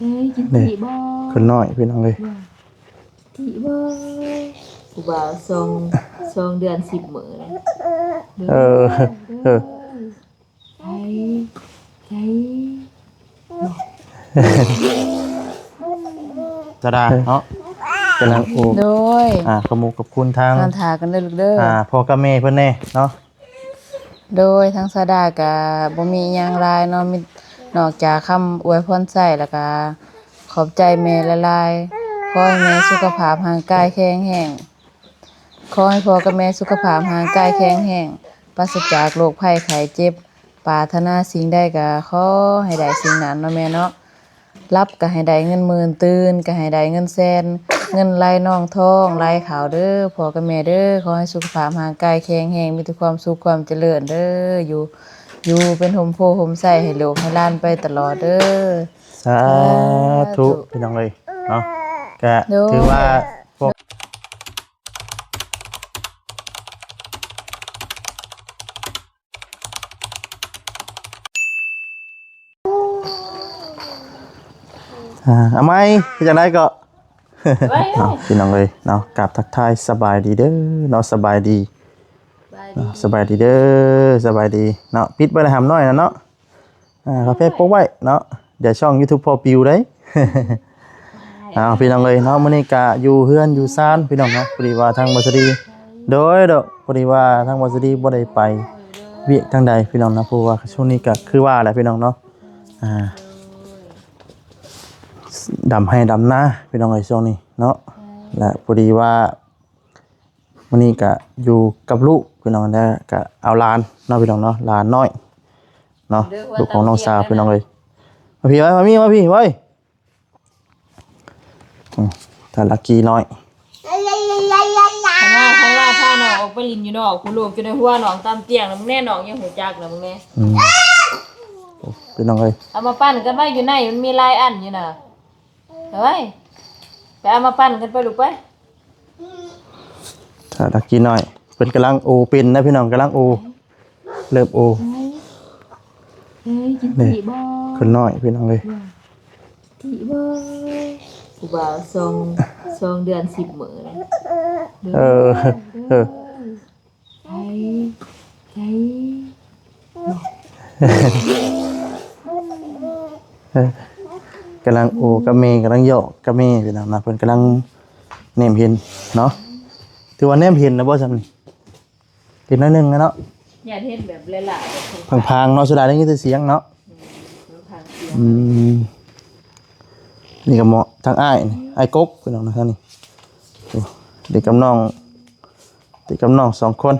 ເອີຍ ກິນ ນີ້ ຕິບໍ່? ຄົນນ້ອຍພີ່ນ້ອງເອີຍ ກິນຕິບໍ່? ຜູ້ບ່າວສອງ ສອງເດືອນສິບມື້ແລ້ວ. ເອີ ເອີ ໃຈ ໃຈ ສາວດາເນາະ ກຳລັງໂອ້ ໂດຍ ອ່າ ຂະໝູກຂະຄຸນທາງ ທ່ານຖ້າກັນເດີລູກເດີ ອ່າ ພໍ່ກັບແມ່ເພິ່ນແດ່ເນາະ. ໂດຍ ທາງສາວດາກະບໍ່ມີຫຍັງຫຼາຍເນາະ ມີ ນອກຈາກຄຳອວຍພອນໃສ່ ແລ້ວກະຂອບໃຈແມ່ຫຼາຍໆ. ຂໍໃຫ້ແມ່ສຸຂະພາບຮ່າງກາຍແຂງແຮງ ຂໍໃຫ້ພໍ່ກັບແມ່ສຸຂະພາບຮ່າງກາຍແຂງແຮງ ປາສະຈາກໂລກໄພໄຂ້ເຈັບ ປາດຖະໜາສິ່ງໃດກະຂໍໃຫ້ໄດ້ສິ່ງນັ້ນເນາະແມ່ເນາະ. ຫຼັບກະໃຫ້ໄດ້ເງິນໝື່ນ ຕື່ນກະໃຫ້ໄດ້ເງິນແສນ ເງິນໄຫຼນອງທອງໄຫຼເຂົ້າເດີ ພໍ່ກັບແມ່ເດີ. ຂໍໃຫ້ສຸຂະພາບຮ່າງກາຍແຂງແຮງ ມີແຕ່ຄວາມສຸກຄວາມຈະເລີນເດີ ຢູ່ ຢູ່ເປັນຮົ່ມໂພຮົ່ມໄຊໃຫ້ລູກໃຫ້ຫຼານໄປຕະຫຼອດເດີ ສາທຸ. ສາທຸ ພີ່ນ້ອງເອີຍເນາະ ກະ ໂດຍ ຖືວ່າພວກ ອ່າ ເອົາໃໝ່ ເຮັດຈັ່ງໃດເກາະ? ໄວ້ເລີຍ ເອົາ ພີ່ນ້ອງເອີຍເນາະ ກາບທັກທາຍສະບາຍດີເດີເນາະ ສະບາຍດີ ສະບາຍດີ ເນາະ ສະບາຍດີເດີ ສະບາຍດີເນາະ. ປິດໄວ້ລະຫຳນ້ອຍນະເນາະ ອ່າ ກາແຟປົກໄວ້ເນາະ ດຽວຊ່ອງຢູທູບພໍ່ປິວເດ້. ເອົາ ພີ່ນ້ອງເອີຍເນາະ ມື້ນີ້ກະຢູ່ເຮືອນຢູ່ຊານພີ່ນ້ອງເນາະ ພໍດີວ່າທາງບ່າວສາລີ ໂດຍ ໂດຍ ພໍດີວ່າທາງບ່າວສາລີບໍ່ໄດ້ໄປວຽກທາງໃດພີ່ນ້ອງເນາະ ເພາະວ່າຊ່ວງນີ້ກະຄືວ່າແຫຼະພີ່ນ້ອງເນາະ ອ່າ ດຳໄຮ່ດຳນາພີ່ນ້ອງເອີຍ ຊ່ວງນີ້ເນາະ ແລະ ພໍດີວ່າ ມື້ນີ້ກະຢູ່ກັບລູກພີ່ນ້ອງ ແລ້ວກະເອົາຫຼານເນາະພີ່ນ້ອງເນາະ ຫຼານນ້ອຍເນາະ ເດີ ລູກຂອງນ້ອງສາວພີ່ນ້ອງເອີຍ. ມາພີ້ໄວ້ ມາມີ ມາພີ້ໄວ້ ອືມ ທ່ານລັກກີນ້ອຍ ຄັນວ່າ ຄັນວ່າພານ້ອງອອກໄປຫຼິ້ນຢູ່ນອກພຸ້ນ ລູກຢູ່ໃນຫົວນ້ອງຕາມຕຽງນະ ມຶງແນ່ ນ້ອງຍັງຮູ້ຈັກນະ ມຶງແນ່. ອືມ ໂອ້ ພີ່ນ້ອງເອີຍ ເອົາມາປັ່ນກັນໄວ້ຢູ່ໃນ ມັນມີຫຼາຍອັນຢູ່ນະ. ເອີຍ ໄປເອົາມາປັ່ນກັນໄປລູກໄປ. ຖ້າດັກກີນ້ອຍ ເພິ່ນກຳລັງໂອເປັນນະພີ່ນ້ອງ ກຳລັງໂອ ເລີ່ມໂອ. ເອີຍ ກິນຕິບໍ່? ຄົນນ້ອຍພີ່ນ້ອງເອີຍ ຕິບໍ່? ຜູ້ບ່າວສອງ ສອງເດືອນສິບມື້ແລ້ວ. ເອີ ເອີ. ໃຈ ໃຈ ກຳລັງໂອ້ກັບແມ່ ກຳລັງຫຍອກກັບແມ່ພີ່ນ້ອງນະ ເພິ່ນກຳລັງແນມເຫັນເນາະ. ຖືວ່າແນມເຫັນນະບໍ່ຊ່ຳນີ້? ເຫັນໜ້ອຍໜຶ່ງນະເນາະ ຢ້ານເຫັນແບບຫຼາຍໆ ພັງໆເນາະ ສ່ວນຫຼາຍໄດ້ຍິນແຕ່ສຽງເນາະ. ອືມ ນີ້ກໍເໝາະທາງອ້າຍນີ້ ອ້າຍກົກພີ່ນ້ອງນະ ທາງນີ້. ໂອ້ ເດັກກັບນ້ອງ ເດັກກັບນ້ອງສອງຄົນ.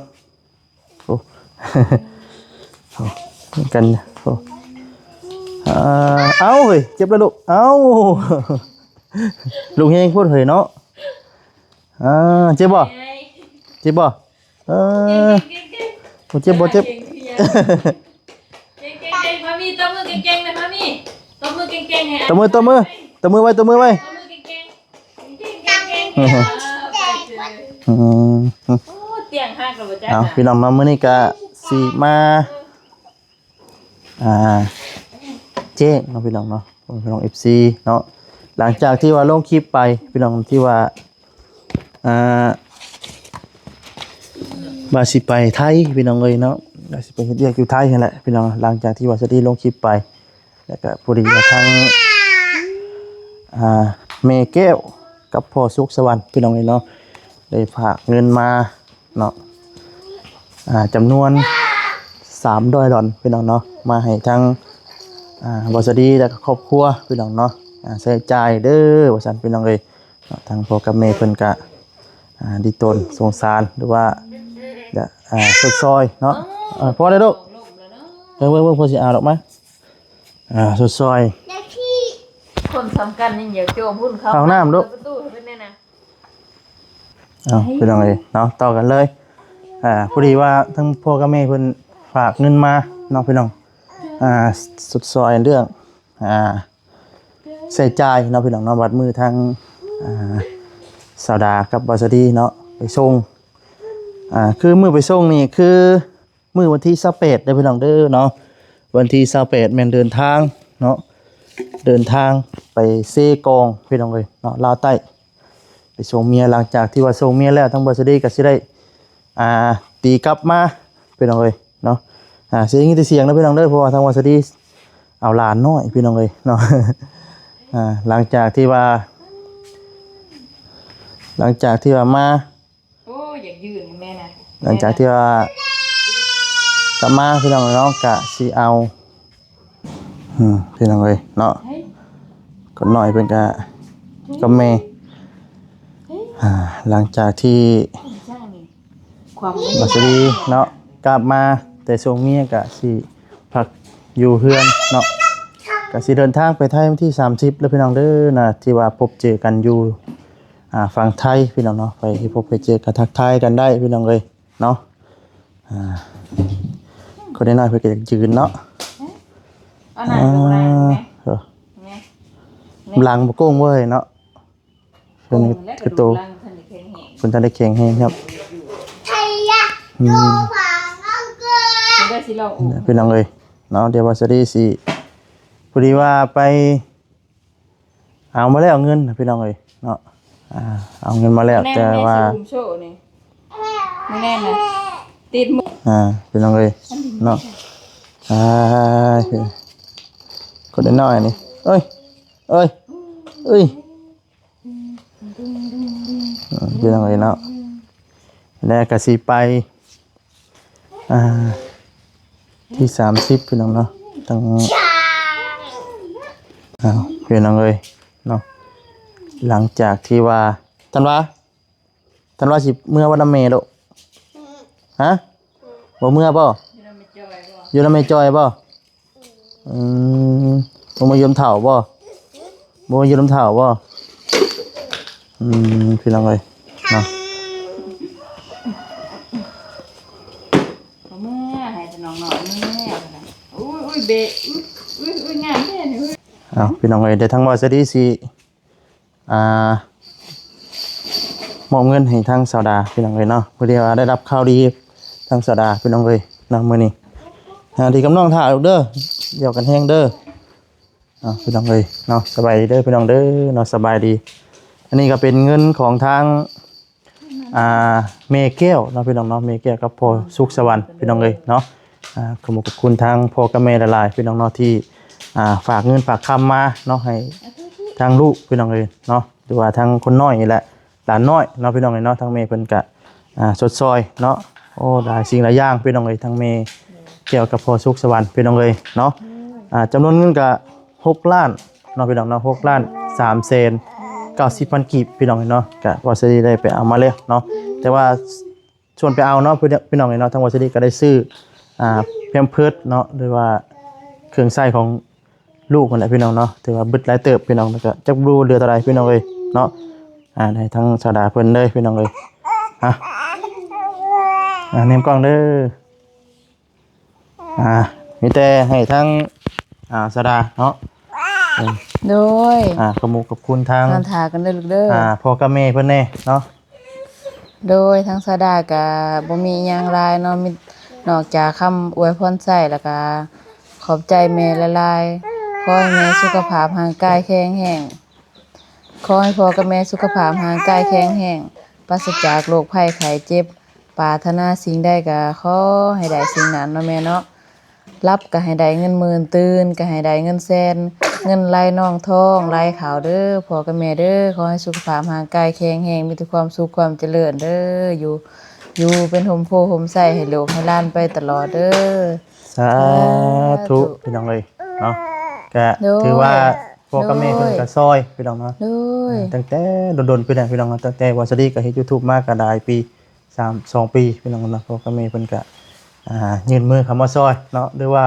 ໂອ້ ໂອ້ ກັນ ໂອ້ ເອົາເຮີ້ຍ ເຈັບແລ້ວລູກ ເອົາ ລູກແຮງໂພດເຮີ້ຍເນາະ. ເຈັບບໍ່? ເຈັບບໍ່? ເອີ ບໍ່ເຈັບ ບໍ່ເຈັບ. ເກັ່ງໆ ພາມີ ຕົບມືເກັ່ງໆ ນະ ພາມີ ຕົບມືເກັ່ງໆ ໃຫ້ ຕົບມື ຕົບມື ຕົບມືໄວ້ ຕົບມືໄວ້ ຕົບມືເກັ່ງໆ ເກັ່ງໆ ເກັ່ງໆ. ອືມ ໂອ້ ຕຽງຫັກແລ້ວບໍ່ຈັກ. ເອົາ ພີ່ນ້ອງເນາະ ມື້ນີ້ກະຊິມາ ອ່າ ແຈ້ງເນາະ ພີ່ນ້ອງເນາະ ພີ່ນ້ອງເອັຟຊີເນາະ ຫຼັງຈາກທີ່ວ່າລົງຄລິບໄປ ພີ່ນ້ອງ ທີ່ວ່າ ອ່າ ວ່າຊິໄປໄທພີ່ນ້ອງເອີຍເນາະ ວ່າຊິໄປເຮັດວຽກຢູ່ໄທຫັ້ນແຫຼະພີ່ນ້ອງ. ຫຼັງຈາກທີ່ວ່າສະດີລົງຄລິບໄປ ແລ້ວກະພໍດີວ່າທາງ ອ່າ ແມ່ແກ້ວກັບພໍ່ສຸກສະຫວັນພີ່ນ້ອງເອີຍເນາະ ໄດ້ຝາກເງິນມາເນາະ ອ່າ ຈຳນວນສາມຮ້ອຍດອນພີ່ນ້ອງເນາະ ມາໃຫ້ທາງ ອ່າ ບ່າວສະດີ ແລ້ວກະຄອບຄົວພີ່ນ້ອງເນາະ ອ່າ ໃຊ້ຈ່າຍເດີວ່າຊັ້ນພີ່ນ້ອງເອີຍ. ເນາະ ທາງພໍ່ກັບແມ່ເພິ່ນກະ ອ່າ ດີຕົນສົງສານ ຫຼືວ່າ ຈະ ອ່າ ຊົດຊ່ອຍເນາະ. ເອີ ພໍແລ້ວລູກ ເບິ່ງໆໆ ພໍ່ຊິເອົາດອກມາ ອ່າ ຊົດຊ່ອຍ ຄົນສຳຄັນຍັງຢາກໂຈມຫຸ້ນເຂົ້າ ເຂົ້າຫ້ອງນ້ຳລູກ ເປີດປະຕູໃຫ້ເພິ່ນແດ່ນະ. ເອົາ ພີ່ນ້ອງເອີຍເນາະ ຕໍ່ກັນເລີຍ ອ່າ ພໍດີວ່າທາງພໍ່ກັບແມ່ເພິ່ນຝາກເງິນມາເນາະ ພີ່ນ້ອງ ອ່າ ຊົດຊ່ອຍເລື່ອງ ອ່າ ໃຊ້ຈ່າຍເນາະ ພີ່ນ້ອງເນາະ. ບັດມື້ທາງ ອ່າ ສາວດາກັບບ່າວສະດີເນາະ ໄປສົ່ງ ອ່າ ຄືມື້ໄປສົ່ງນີ້ ຄືມື້ວັນທີຊາວແປດເດີພີ່ນ້ອງເດີເນາະ ວັນທີຊາວແປດແມ່ນເດີນທາງເນາະ ເດີນທາງ ໄປເຊກອງພີ່ນ້ອງເອີຍເນາະ ລາວໃຕ້ ໄປສົ່ງເມຍ. ຫຼັງຈາກທີ່ວ່າສົ່ງເມຍແລ້ວ ທາງບ່າວສາລີກໍຊິໄດ້ ອ່າ ຕີກັບມາພີ່ນ້ອງເອີຍເນາະ. ອ່າ ຊິໄດ້ຍິນແຕ່ສຽງເດີພີ່ນ້ອງເດີ ເພາະວ່າທາງບ່າວສາລີເອົາຫຼານນ້ອຍພີ່ນ້ອງເອີຍເນາະ. ອ່າ ຫຼັງຈາກທີ່ວ່າ ຫຼັງຈາກທີ່ວ່າມາ ໂອ້ ຢາກຢືນແມ່ນະ ຫຼັງຈາກທີ່ວ່າກັບມາພີ່ນ້ອງເນາະ ກະຊິເອົາ ອືມ ພີ່ນ້ອງເອີຍເນາະ ຄົນນ້ອຍເພິ່ນກະກັບແມ່ ອ່າ ຫຼັງຈາກທີ່ ຄວາມ ບ່າວສາລີເນາະ ກັບມາແຕ່ສົ່ງເມຍ ກະຊິພັກຢູ່ເຮືອນເນາະ ກະຊິເດີນທາງໄປໄທວັນທີສາມສິບເດີພີ່ນ້ອງເດີນະ ທີ່ວ່າພົບເຈີກັນຢູ່ ອ່າ ຝັ່ງໄທພີ່ນ້ອງເນາະ ໄປພົບໄປເຈີກັນ ທັກທາຍກັນໄດ້ພີ່ນ້ອງເອີຍເນາະ. ອ່າ ຄົນນ້ອຍໆເພິ່ນກໍຢາກຢືນເນາະ ອັນນັ້ນກໍບໍ່ໄດ້ແມ່ ເອີ ແມ່ ຫຼັງບໍ່ໂກ່ງເວີຍເນາະ ເພິ່ນ ໂກ່ງແລ້ວ ກະດູກຫຼັງບໍ່ທັນໄດ້ແຂງແຮງ ເພິ່ນບໍ່ທັນໄດ້ແຂງແຮງຄັບ ອືມ ເດີຊິລອງອຸ້ມ ພີ່ນ້ອງເອີຍເນາະ. ດຽວວ່າຊິໄດ້ຊິ ພໍດີວ່າໄປ ເອົາມາແລ້ວເງິນພີ່ນ້ອງເອີຍເນາະ ອ່າ ເອົາເງິນມາແລ້ວ ແຕ່ວ່າ ແມ່ນນະ ຕິດມື ອ່າ ພີ່ນ້ອງເອີຍເນາະ ອ່າ ຄົນນ້ອຍໆນີ້ ເອີຍ ເອີຍ ເອີຍ ພີ່ນ້ອງເອີຍເນາະ ແລ້ວກໍຊິໄປ ອ່າ ທີສາມສິບພີ່ນ້ອງເນາະ ຕັ້ງ ອ້າວ ພີ່ນ້ອງເອີຍເນາະ ຫຼັງຈາກທີ່ວ່າ ທັນວາ ທັນວາຊິເມືອບໍ່ນຳແມ່ລູກ? ຮະ ບໍ່ເມືອບໍ່? ຢູ່ນຳແມ່ຈອຍບໍ່? ອືມ ບໍ່ມາຢ້ຽມເຖົ້າບໍ່? ບໍ່ມາຢູ່ນຳເຖົ້າບໍ່? ອືມ ພີ່ນ້ອງເອີຍເນາະ ເມືອໃຫ້ນ້ອງນ້ອຍ ເມືອ ໂອ້ຍ ໂອ້ຍ ເບະ ອຸ້ຍ ອຸ້ຍ ອຸ້ຍ ງາມແທ້ນີ້ ເອົ້າ ພີ່ນ້ອງເອີຍ ດຽວທາງບ່າວສາລີຊິ ອ່າ ມອບເງິນໃຫ້ທາງສາວດາພີ່ນ້ອງເອີຍເນາະ ພໍດີວ່າໄດ້ຮັບຂ່າວດີທາງສາວດາພີ່ນ້ອງເອີຍເນາະ ມື້ນີ້ ອ່າ ດີກັບນ້ອງຖ້າລູກເດີ ຢອກກັນແຮງເດີ ເອົ້າ ພີ່ນ້ອງເອີຍເນາະ ສະບາຍດີເດີພີ່ນ້ອງເດີເນາະ ສະບາຍດີ. ອັນນີ້ກໍເປັນເງິນຂອງທາງ ອ່າ ແມ່ແກ້ວເນາະ ພີ່ນ້ອງເນາະ ແມ່ແກ້ວກັບພໍ່ສຸກສະຫວັນ ພີ່ນ້ອງເອີຍເນາະ ອ່າ ຂໍຂອບຄຸນທາງພໍ່ກັບແມ່ຫຼາຍໆ ພີ່ນ້ອງເນາະ ທີ່ ອ່າ ຝາກເງິນຝາກຄຳມາເນາະ ໃຫ້ທາງລູກ ພີ່ນ້ອງເອີຍເນາະ ຫຼືວ່າທາງຄົນນ້ອຍນີ້ແຫຼະ ຫຼານນ້ອຍເນາະ ພີ່ນ້ອງເອີຍເນາະ ທາງແມ່ເພິ່ນກະ ອ່າ ຊົດຊ່ອຍເນາະ ໂອ້ ຫຼາຍສິ່ງຫຼາຍຢ່າງ ພີ່ນ້ອງເອີຍ ທັງແມ່ແກ້ວກັບພໍ່ສຸກສະຫວັນ ພີ່ນ້ອງເອີຍເນາະ ອ່າ ຈຳນວນເງິນກະຫົກລ້ານເນາະ ພີ່ນ້ອງເນາະ ຫົກລ້ານສາມແສນເກົ້າສິບພັນກີບ ພີ່ນ້ອງເອີຍເນາະ ກະວ່າຊິໄດ້ໄປເອົາມາແລ້ວເນາະ ແຕ່ວ່າ ຊວນໄປເອົາເນາະ ພີ່ນ້ອງເອີຍເນາະ ທາງວ່າຊິໄດ້ ກໍໄດ້ຊື້ ອ່າ ແພມເພີດເນາະ ຫຼືວ່າເຄື່ອງໃຊ້ຂອງລູກຫັ້ນແຫຼະ ພີ່ນ້ອງເນາະ ຖືວ່າເບິດຫຼາຍເຕີບ ພີ່ນ້ອງ ແລ້ວກໍຈັກບໍ່ຮູ້ເຫຼືອເທົ່າໃດ ພີ່ນ້ອງເອີຍເນາະ ອ່າ ໃຫ້ທາງສາວດາເພິ່ນເດີ ພີ່ນ້ອງເອີຍ ອ່າ ອ່າ ແນມກ້ອງເດີ. ອ່າ ມີແຕ່ໃຫ້ທາງ ອ່າ ສາວດາເນາະ ເອີ ໂດຍ ອ່າ ຂອບມຸກຂອບຄຸນທາງ ທ່ານຖ້າກັນເດີລູກເດີ ອ່າ ພໍ່ກັບແມ່ເພິ່ນແດ່ເນາະ ໂດຍ ທາງສາວດາກະບໍ່ມີຫຍັງຫຼາຍເນາະ ມີ ນອກຈາກຄຳອວຍພອນໃສ່ ແລ້ວກະຂອບໃຈແມ່ຫຼາຍໆ ຂໍໃຫ້ແມ່ສຸຂະພາບຮ່າງກາຍແຂງແຮງ ຂໍໃຫ້ພໍ່ກັບແມ່ສຸຂະພາບຮ່າງກາຍແຂງແຮງ ປາສະຈາກໂລກໄພໄຂ້ເຈັບ ປາດຖະໜາສິ່ງໃດກໍຂໍໃຫ້ໄດ້ສິ່ງນັ້ນເນາະແມ່ເນາະ ຫຼັບກໍໃຫ້ໄດ້ເງິນໝື່ນ ຕື່ນກໍໃຫ້ໄດ້ເງິນແສນ ເງິນໄຫຼນອງທອງໄຫຼເຂົ້າເດີ ພໍ່ກັບແມ່ເດີ ຂໍໃຫ້ສຸຂະພາບຮ່າງກາຍແຂງແຮງ ມີແຕ່ຄວາມສຸກຄວາມຈະເລີນເດີ ຢູ່ ຢູ່ເປັນຮົ່ມໂພຮົ່ມໄຊໃຫ້ລູກໃຫ້ຫຼານໄປຕະຫຼອດເດີ ສາທຸ ສາທຸ ພີ່ນ້ອງເອີຍເນາະ ກະ ໂດຍ ຖືວ່າພໍ່ກັບແມ່ເພິ່ນກະຊ່ອຍ ໂດຍ ພີ່ນ້ອງເນາະ ໂດຍ ຕັ້ງແຕ່ດົນໆ ພີ່ນ້ອງ ພີ່ນ້ອງເນາະ ຕັ້ງແຕ່ວ່າສາລີກະເຮັດຢູທູບມາກະຫຼາຍປີ ສາມ ສອງປີ ພີ່ນ້ອງເນາະ ພໍ່ກັບແມ່ເພິ່ນກະ ອ່າ ຍື່ນມືເຂົ້າມາຊ່ອຍເນາະ ຫຼືວ່າ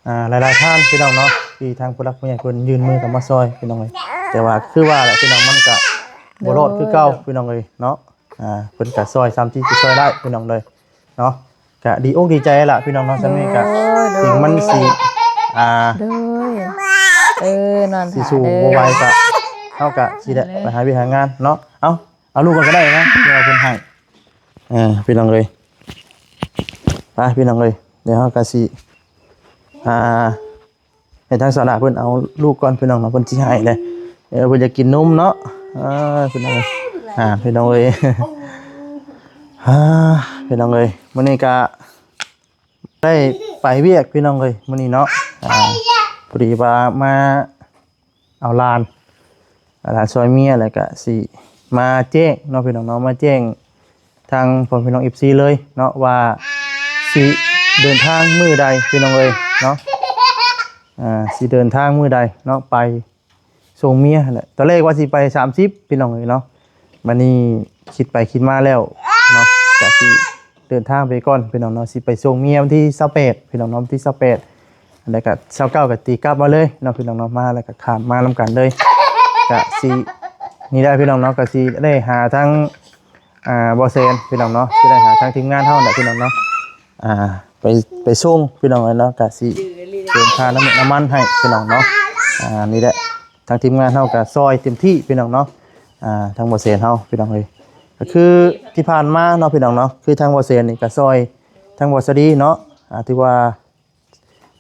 ອ່າ ຫຼາຍໆທ່ານ ພີ່ນ້ອງເນາະ ທີ່ທາງຜູ້ຫຼັກຜູ້ໃຫຍ່ເພິ່ນຍື່ນມືເຂົ້າມາຊ່ອຍ ພີ່ນ້ອງເອີຍ ແຕ່ວ່າຄືວ່າແຫຼະ ພີ່ນ້ອງ ມັນກະບໍ່ລອດຄືເກົ່າ ໂດຍ ພີ່ນ້ອງເອີຍເນາະ ອ່າ ເພິ່ນກະຊ່ອຍສ່ຳທີ່ຈະຊ່ອຍໄດ້ ພີ່ນ້ອງເອີຍເນາະ ກະດີອົກດີໃຈລະ ພີ່ນ້ອງເນາະ ສ່ຳນີ້ກະ ໂດຍ ເຖິງມັນຊິ ອ່າ ໂດຍ ເອີ ນອນ ຊິສູ້ບໍ່ໄຫວກະ ເຮົາກະຊິໄດ້ໄປຫາວຽກຫາງານເນາະ ເອົາ ເອົາລູກກ່ອນກໍໄດ້ນະ ເພາະວ່າເພິ່ນໃຫ້ ເອີ ພີ່ນ້ອງເອີຍ ໄປ ພີ່ນ້ອງເອີຍ ດຽວເຮົາກໍຊິ ອ່າ ໃຫ້ທາງສາວຫຼ້າເພິ່ນເອົາລູກກ່ອນພີ່ນ້ອງເນາະ ເພິ່ນຊິໃຫ້ເດ້. ເອີ ເພິ່ນຢາກກິນນົມເນາະ. ເອີ ພີ່ນ້ອງເອີຍ ອ່າ ພີ່ນ້ອງເອີຍ ອ່າ ພີ່ນ້ອງເອີຍ ມື້ນີ້ກະໄດ້ໄປວຽກພີ່ນ້ອງເອີຍ ມື້ນີ້ເນາະ. ອ່າ ພໍດີວ່າມາ ເອົາຫຼານ ຫຼານຊ່ອຍເມຍ ແລ້ວກະຊິມາແຈ້ງເນາະພີ່ນ້ອງເນາະ ມາແຈ້ງທາງພໍ່ແມ່ພີ່ນ້ອງເອັຟຊີເລີຍເນາະ ວ່າຊິເດີນທາງມື້ໃດພີ່ນ້ອງເອີຍເນາະ. ອ່າ ຊິເດີນທາງມື້ໃດເນາະ ໄປສົ່ງເມຍຫັ້ນແຫຼະ. ຕອນແລກວ່າຊິໄປສາມສິບພີ່ນ້ອງເອີຍເນາະ ບາດນີ້ຄິດໄປຄິດມາແລ້ວເນາະ ກະຊິເດີນທາງໄປກ່ອນພີ່ນ້ອງເນາະ. ຊິໄປສົ່ງເມຍວັນທີຊາວແປດພີ່ນ້ອງເນາະ ວັນທີຊາວແປດ ແລ້ວກະຊາວເກົ້າກະຕີກັບມາເລີຍເນາະພີ່ນ້ອງເນາະ ມາແລ້ວກະຂ້າມມານຳກັນເລີຍ. ກະຊິ ນີ້ແຫຼະພີ່ນ້ອງເນາະ ກະຊິໄດ້ຫາທາງ ອ່າ ບໍ່ແສນພີ່ນ້ອງເນາະ ຊິໄດ້ຫາທາງທີມງານເຮົາແຫຼະພີ່ນ້ອງເນາະ ອ່າ ໄປ ໄປສົ່ງພີ່ນ້ອງເອີຍເນາະ. ກະຊິເຕີມຄ່ານ້ຳມັນ ນ້ຳມັນໃຫ້ພີ່ນ້ອງເນາະ. ອ່າ ນີ້ແຫຼະ ທາງທີມງານເຮົາກະຊ່ອຍເຕັມທີ່ພີ່ນ້ອງເນາະ. ອ່າ ທາງບໍ່ແສນເຮົາພີ່ນ້ອງເອີຍ ກະຄືທີ່ຜ່ານມາເນາະພີ່ນ້ອງເນາະ ຄືທາງບໍ່ແສນນີ້ກະຊ່ອຍທາງບໍ່ສະດີເນາະ ອ່າ ຖືວ່າ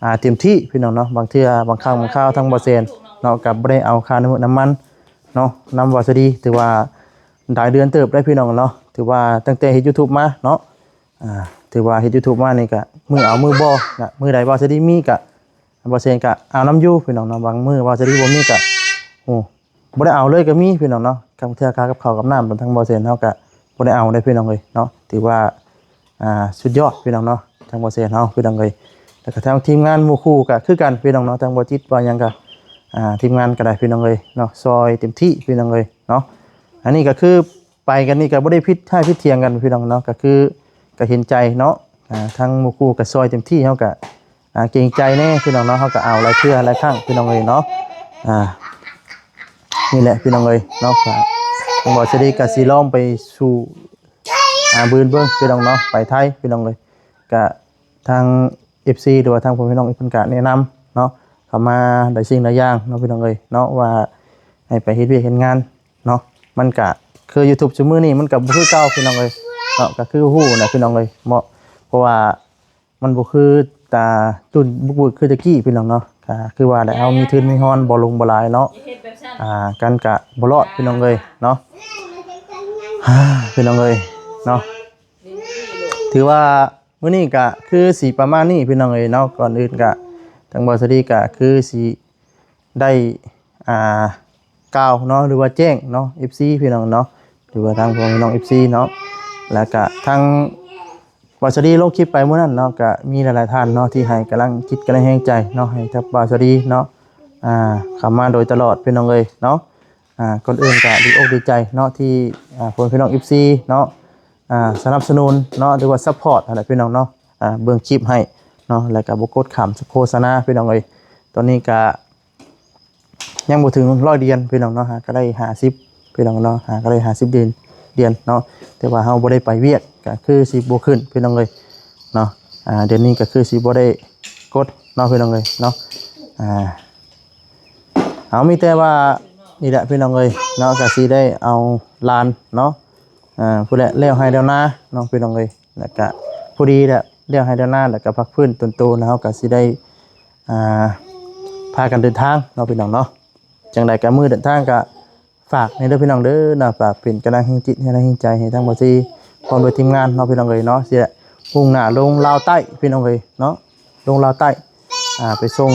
ອ່າ ເຕັມທີ່ພີ່ນ້ອງເນາະ. ບາງເທື່ອບາງຄັ້ງບາງຄາວທາງບໍ່ແສນເນາະ ກະບໍ່ໄດ້ເອົາຄ່ານ້ຳມັນ ນ້ຳມັນເນາະ ນຳບໍ່ສະດີ ຖືວ່າຫຼາຍເດືອນເຕີບໄດ໋ພີ່ນ້ອງເນາະ. ຖືວ່າຕັ້ງແຕ່ເຮັດຢູທູບມາເນາະ ອ່າ ຖືວ່າເຮັດຢູທູບມານີ້ກະມື້ເອົາມື້ບໍ່ນະ ມື້ໃດບໍ່ສະດີມີກະ ບໍ່ແສນກະເອົານຳຢູ່ພີ່ນ້ອງເນາະ. ບາງມື້ບໍ່ສະດີບໍ່ມີກະ ໂອ້ ບໍ່ໄດ້ເອົາເລີຍກະມີພີ່ນ້ອງເນາະ. ບາງເທື່ອຄ່າກັບເຂົ້າກັບນ້ຳ ທາງບໍ່ແສນເຮົາກະບໍ່ໄດ້ເອົາໄດ໋ພີ່ນ້ອງເອີຍເນາະ. ຖືວ່າ ອ່າ ສຸດຍອດພີ່ນ້ອງເນາະ ທາງບໍ່ແສນເຮົາພີ່ນ້ອງເອີຍ. ແລ້ວກະທາງທີມງານໝູ່ຄູ່ກະຄືກັນພີ່ນ້ອງເນາະ ທາງບໍ່ຈິດບໍ່ຫຍັງກະ ອ່າ ທີມງານກະໄດ້ພີ່ນ້ອງເອີຍເນາະ ຊ່ອຍເຕັມທີ່ພີ່ນ້ອງເອີຍເນາະ. ອັນນີ້ກະຄື ໄປກັນນີ້ກະບໍ່ໄດ້ຜິດຮ້າຍຜິດຖຽງກັນພີ່ນ້ອງເນາະ ກະຄືກະເຫັນໃຈເນາະ. ອ່າ ທາງໝູ່ຄູ່ກະຊ່ອຍເຕັມທີ່ ເຮົາກະ ອ່າ ເກງໃຈແດ່ພີ່ນ້ອງເນາະ ເຮົາກະເອົາຫຼາຍເທື່ອຫຼາຍຄັ້ງພີ່ນ້ອງເອີຍເນາະ. ອ່າ ນີ້ແຫຼະພີ່ນ້ອງເອີຍເນາະ ກະທາງບໍ່ສະດີກະຊິລອງໄປສູ່ ອ່າ ບືນເບິ່ງພີ່ນ້ອງເນາະ ໄປໄທພີ່ນ້ອງເອີຍ. ກະທາງເອັຟຊີ ຫຼືວ່າທາງພໍ່ແມ່ພີ່ນ້ອງເພິ່ນກະແນະນຳເນາະ ເຂົ້າມາຫຼາຍສິ່ງຫຼາຍຢ່າງເນາະພີ່ນ້ອງເອີຍເນາະ ວ່າໃຫ້ໄປເຮັດວຽກເຮັດງານ ເນາະ. ມັນກະຄືຢູທູບຊຸມມື້ນີ້ມັນກະບໍ່ຄືເກົ່າພີ່ນ້ອງເອີຍເນາະ ກະຄືຮູ້ນະພີ່ນ້ອງເອີຍເນາະ ເພາະວ່າມັນບໍ່ຄືແຕ່ລຸ້ນບຸກເບີກຄືແຕ່ກີ້ພີ່ນ້ອງເນາະ. ກະຄືວ່າແຫຼະ ເຮົາມີທຶນມີຮອນບໍ່ລົງບໍ່ຫຼາຍເນາະ ອ່າ ກັນກະບໍ່ລອດພີ່ນ້ອງເອີຍເນາະ ພີ່ນ້ອງເອີຍເນາະ. ຖືວ່າ ມື້ນີ້ກະຄືຊິປະມານນີ້ພີ່ນ້ອງເອີຍເນາະ. ກ່ອນອື່ນກະທາງບໍ່ສະດີກະຄືຊິໄດ້ ອ່າ ກ່າວເນາະ ຫຼືວ່າແຈ້ງເນາະ ເອັຟຊີ ພີ່ນ້ອງເນາະ ຫຼືວ່າທາງພວກນ້ອງ ເອັຟຊີ ເນາະ. ແລ້ວກະທາງບໍ່ສະດີລົງຄລິບໄປມື້ນັ້ນເນາະ ກະມີຫຼາຍໆທ່ານເນາະ ທີ່ໃຫ້ກຳລັງຈິດກຳລັງແຮງໃຈເນາະ ໃຫ້ກັບບໍ່ສະດີເນາະ ອ່າ ເຂົ້າມາໂດຍຕະຫຼອດພີ່ນ້ອງເອີຍເນາະ. ອ່າ ກ່ອນອື່ນກະດີອົກດີໃຈເນາະ ທີ່ ອ່າ ພວກພີ່ນ້ອງ ເອັຟຊີ ເນາະ ອ່າ ສະໜັບສະໜູນເນາະ ຫຼືວ່າຊັບພອດຫັ້ນແຫຼະພີ່ນ້ອງເນາະ ອ່າ ເບິ່ງຄລິບໃຫ້ເນາະ ແລ້ວກະບໍ່ກົດຂ້າມໂຄສະນາພີ່ນ້ອງເອີຍ. ຕອນນີ້ກະຍັງບໍ່ເຖິງຮ້ອຍດຽນພີ່ນ້ອງເນາະ ຫາກະໄດ້ຫ້າສິບພີ່ນ້ອງເນາະ ຫາກະໄດ້ຫ້າສິບດຽນ ດຽນເນາະ ແຕ່ວ່າເຮົາບໍ່ໄດ້ໄປວຽກ ກະຄືຊິບໍ່ຂຶ້ນພີ່ນ້ອງເອີຍເນາະ. ອ່າ ດຽວນີ້ກະຄືຊິບໍ່ໄດ້ກົດເນາະພີ່ນ້ອງເອີຍເນາະ. ອ່າ ເອົາ ມີແຕ່ວ່ານີ້ແຫຼະພີ່ນ້ອງເອີຍເນາະ ກະຊິໄດ້ເອົາຫຼານເນາະ ອ່າ ພຸ້ນແຫຼະ ແລ້ວໄຮ່ແລ້ວນາເນາະພີ່ນ້ອງເອີຍ. ແລ້ວກະພໍດີແຫຼະ ແລ້ວໄຮ່ແລ້ວນາ ແລ້ວກະພັກຟື້ນຕົນໂຕນະ ເຮົາກະຊິໄດ້ ອ່າ ພາກັນເດີນທາງເນາະພີ່ນ້ອງເນາະ. ຈັ່ງໃດກະມື້ເດີນທາງກະ ຝາກແດ່ເດີພີ່ນ້ອງເດີເນາະ ຝາກເປັນກຳລັງແຮງຈິດ ແຮງແຮງໃຈໃຫ້ທາງບໍ່ສະດີ ພ້ອມດ້ວຍທີມງານເນາະພີ່ນ້ອງເອີຍເນາະ. ຊິມຸ່ງໜ້າລົງລາວໃຕ້ພີ່ນ້ອງເອີຍເນາະ ລົງລາວໃຕ້ ອ່າ ໄປສົ່ງ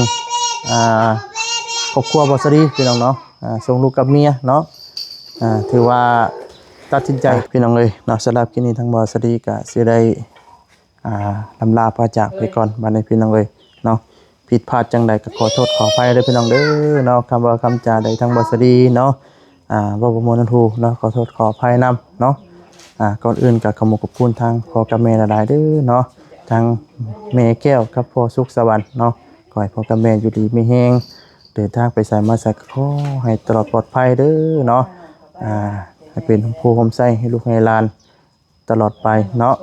ອ່າ ຄອບຄົວບໍ່ສະດີພີ່ນ້ອງເນາະ ອ່າ ສົ່ງລູກກັບເມຍເນາະ. ອ່າ ຖືວ່າຕັດສິນໃຈພີ່ນ້ອງເອີຍເນາະ. ສຳລັບຄລິບນີ້ທາງບໍ່ສະດີກະຊິໄດ້ ອ່າ ລຳລາພາຈາກໄປກ່ອນ ບາດນີ້ພີ່ນ້ອງເອີຍເນາະ. ຜິດພາດຈັ່ງໃດກະຂໍໂທດຂໍອະໄພເດີພີ່ນ້ອງເດີເນາະ. ຄຳເວົ້າຄຳຈາໃດທາງບໍ່ສະດີເນາະ ອ່າ ເວົ້າບໍ່ມ່ວນຫູເນາະ ຂໍໂທດຂໍອະໄພນຳເນາະ. ອ່າ ກ່ອນອື່ນກະຂອບຄຸນຂອບຄຸນທາງພໍ່ກັບແມ່ຫຼາຍໆເດີເນາະ ທາງແມ່ແກ້ວກັບພໍ່ສຸກສະຫວັນເນາະ. ຂໍໃຫ້ພໍ່ກັບແມ່ຢູ່ດີມີແຮງ ເດີນທາງໄປໃສມາໃສກະຂໍໃຫ້ຕະຫຼອດປອດໄພເດີເນາະ. ອ່າ ໃຫ້ເປັນຮົ່ມໂພຮົ່ມໄຊໃຫ້ລູກໃຫ້ຫຼານ ຕະຫຼອດໄປເນາະ.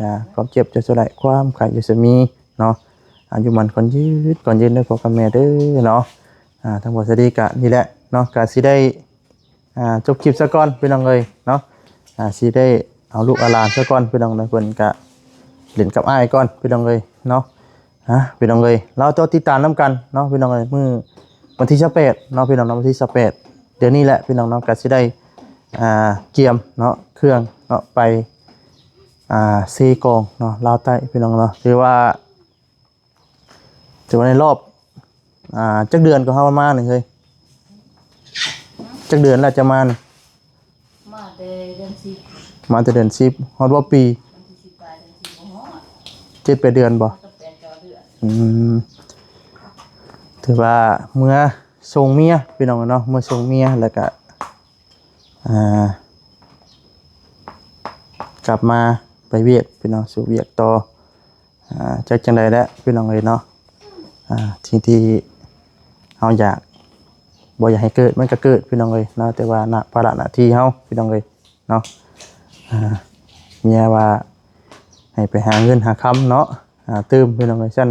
ຢ່າຄວາມເຈັບຢ່າໂຊດຮ້າຍ ຄວາມໄຂ້ຢ່າຊະມີເນາະ. ອາຍຸໝັ້ນຂວັນຍືນ ຂວັນຍືນເດີພໍ່ກັບແມ່ເດີເນາະ. ອ່າ ທາງບໍ່ສະດີກະນີ້ແຫຼະເນາະ ກະຊິໄດ້ ອ່າ ຈົບຄລິບຊະກ່ອນພີ່ນ້ອງເອີຍເນາະ. ອ່າ ຊິໄດ້ເອົາລູກເອົາຫຼານຊະກ່ອນພີ່ນ້ອງເອີຍ ເພິ່ນກະຫຼິ້ນກັບອ້າຍກ່ອນພີ່ນ້ອງເອີຍເນາະ. ນະພີ່ນ້ອງເອີຍ ລາວເຈົ້າຕິດຕາມນຳກັນເນາະພີ່ນ້ອງເອີຍ ມື້ວັນທີຊາວແປດເນາະພີ່ນ້ອງເນາະ ວັນທີຊາວແປດ ເດືອນນີ້ແຫຼະພີ່ນ້ອງເນາະ ກໍຊິໄດ້ ອ່າ ກຽມເນາະ ເຄື່ອງເນາະ ໄປ ອ່າ ເຊກອງເນາະ ລາວໃຕ້ພີ່ນ້ອງເນາະ ຖືວ່າ ຖືວ່າໃນຮອບ ອ່າ ຈັກເດືອນກໍເຮົາມານີ້ເຮີ້ຍ ຈັກເດືອນແລ້ວຈະມານີ້? ມາແຕ່ເດືອນສິບ ມາແຕ່ເດືອນສິບ ຮອດບໍ່ປີ? ວັນທີສິບປາຍເດືອນສິບບໍ່ຮອດ ເຈັດແປດເດືອນບໍ່? ເຈັດແປດເກົ້າເດືອນ ອືມ ຖືວ່າເມືອສົ່ງເມຍພີ່ນ້ອງເນາະ ເມືອສົ່ງເມຍ ແລ້ວກະ ອ່າ ກັບມາໄປວຽກພີ່ນ້ອງ ສູ່ວຽກຕໍ່ ອ່າ ຈັກຈັ່ງໃດແຫຼະພີ່ນ້ອງເອີຍເນາະ ອ່າ ສິ່ງທີ່ເຮົາຢາກ ບໍ່ຢາກໃຫ້ເກີດ ມັນກໍເກີດພີ່ນ້ອງເອີຍເນາະ ແຕ່ວ່າໜ້າ ພາລະໜ້າທີ່ເຮົາພີ່ນ້ອງເອີຍເນາະ ອ່າ ເມຍວ່າໃຫ້ໄປຫາເງິນຫາຄຳເນາະ ຫາຕື່ມພີ່ນ້ອງເອີຍ ຊັ້ນ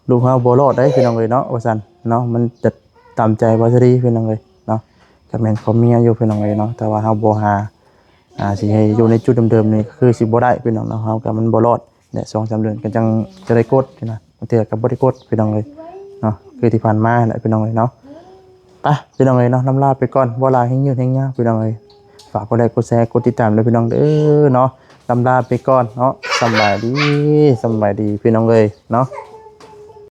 ລູກເຮົາບໍ່ລອດໄດ໋ພີ່ນ້ອງເອີຍເນາະ ວ່າຊັ້ນເນາະ ມັນຈະຕາມໃຈບໍ່ສະດີພີ່ນ້ອງເອີຍເນາະ ກໍແມ່ນຄວາມເມຍຢູ່ພີ່ນ້ອງເອີຍເນາະ ແຕ່ວ່າເຮົາບໍ່ຫາ ອ່າ ຊິໃຫ້ຢູ່ໃນຈຸດເດີມໆນີ້ ກໍຄືຊິບໍ່ໄດ້ພີ່ນ້ອງເນາະ ເຮົາກໍມັນບໍ່ລອດ ແລະ ສອງສາມເດືອນກໍຈັ່ງຈະໄດ້ກົດນະ ບາງເທື່ອກໍບໍ່ໄດ້ກົດພີ່ນ້ອງເອີຍເນາະ ຄືທີ່ຜ່ານມາແຫຼະພີ່ນ້ອງເອີຍເນາະ ໄປພີ່ນ້ອງເອີຍເນາະ ລຳລາໄປກ່ອນ ບໍ່ຫຼາຍ ແຮງຍືດແຮງຍາວພີ່ນ້ອງເອີຍ ຝາກກົດໄລກົດແຊ ກົດຕິດຕາມເດີພີ່ນ້ອງເດີເນາະ ລຳລາໄປກ່ອນເນາະ ສຳບາຍດີ ສຳບາຍດີພີ່ນ້ອງເອີຍເນາະ.